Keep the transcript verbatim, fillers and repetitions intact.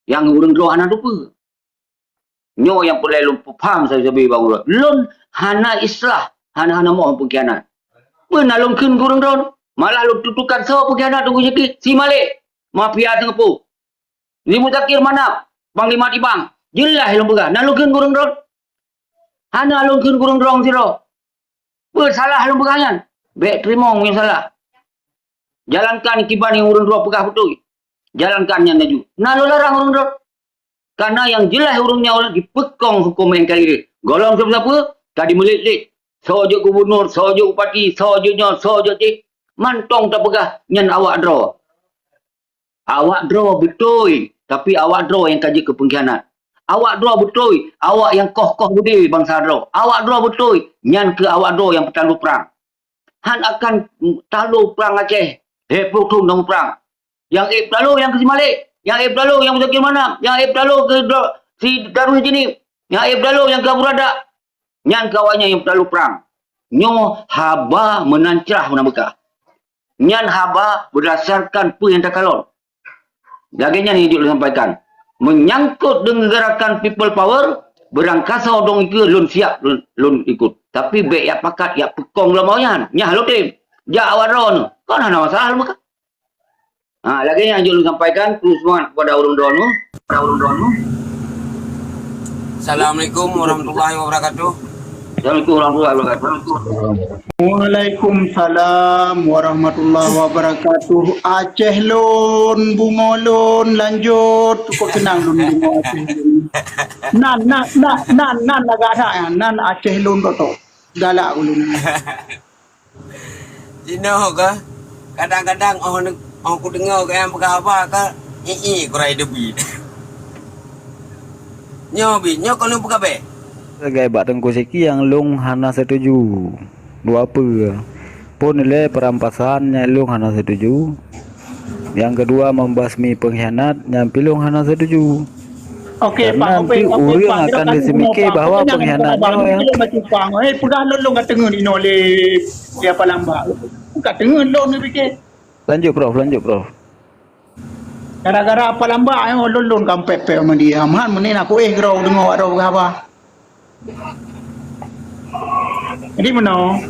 Nyang ureuëng droe hana teupeue. Nyoe nyang peureulée lôn peupham sabe-sabe bang ureuëng. Lôn hana islah, hana-hana moh peukhianat. Peue na lôn kheun keu ureuëng droe? Malah lôn tutokan soe peukhianat Teungku Zaki, si Malek, mafia Singapura. Limuzakir Manaf, Panglima Tibang. Jeulaih lôn peugah, na lôn kheun keu ureuëng droe? Hana lôn kheun keu ureuëng droe sidroe. Peue salah lôn peugah nyan? Bék teurimong meunyoe salah. Jalankan kiban nyang ureuëng droe peugah beutôi. Jalankan nyan laju. Na lôn larang ureuëng droe. Kareuna nyang jeulaih ureuëng nyoe jipeukong huköm N K R I. Gohlom sapeue-sapeue ka dimeulet-let. Soe jeuet gubunur, soe jeuet bupati, soe jeuet nyoe, soe jeuet jih. Mantong tapeugah nyan awak droe. Awak droe beutôi, tapi awak droe nyang ka jeuet keu peungkhianat. Awak droe beutôi, awak nyang koh-koh beudé bansa droe. Awak droe beutôi, nyan keuh awak droe nyang peutalo prang. Han akan talo prang Aceh, lhée ploh thon tanggong prang. Nyang ék peutalo nyang keu si Malek, nyang ék peutalo nyang Muzakir Manaf, nyang ék peutalo keu dro-, si Darwis Jeunieb, nyang ék peutalo nyang keu Abu Radak. Nyan keuh awaknyan nyang peutalo prang. Nyoe haba meunan crah meunan beukah. Nyan haba beurdasarkan peue nyang takalon. Lagée nyan nyang jeuet lôn sampaikan. Meunyangkot deungon geurakan People Power, beurangkasoe dong ikeue lôn siap lôn, lôn ikot. Tapi bék jak pakat, jak peukong lom awaknyan. Nyan lôn tem. Jak awak droeneuh. Kon hana masalah lôn meuka. Ha, lagée nyan jeuet lôn sampaikan, kru semangat kepada ureuëng droeneuh. Assalamualaikum warahmatullahi wabarakatuh. Assalamualaikum warahmatullahi wabarakatuh. Waalaikumsalam warahmatullahi wabarakatuh. Aceh lôn, bungo lôn, lanjut. Cukup senang lôn bungo Aceh lôn. Nan, nan, nan, nan, nan lagak that, nan Aceh lôn tok-tok. Galak ulôn. Jinoe ka, kadang-kadang oh ne-, oh kudeungoe kayang peugah haba ka, ii, kurai debi. Nyoe bi, nyoe kon lôn peugah bée. Lagée bak Teungku Zaki nyang lôn hana setuju. Dua peue. Phon ilée perampasan nyang lôn hana setuju. Nyang keudua, membasmi pengkhianat, nyan pih lôn hana setuju. Oke, karena nanti ureuëng akan disemiké bahwa pengkhianat nyoe ya. Eh, peugah lôn, lôn ka teungeut inoe lé, lé Apa Lambak. Ka teungeut lôn ni pikir. Lanjut, Prof, lanjut, Prof. Gara-gara Apa Lambak nyoe lôn, lôn ka pep-pep sama dia. Aman meunan aku eh keudroe deungoe awak droe peugah haba. Jadi meunoe,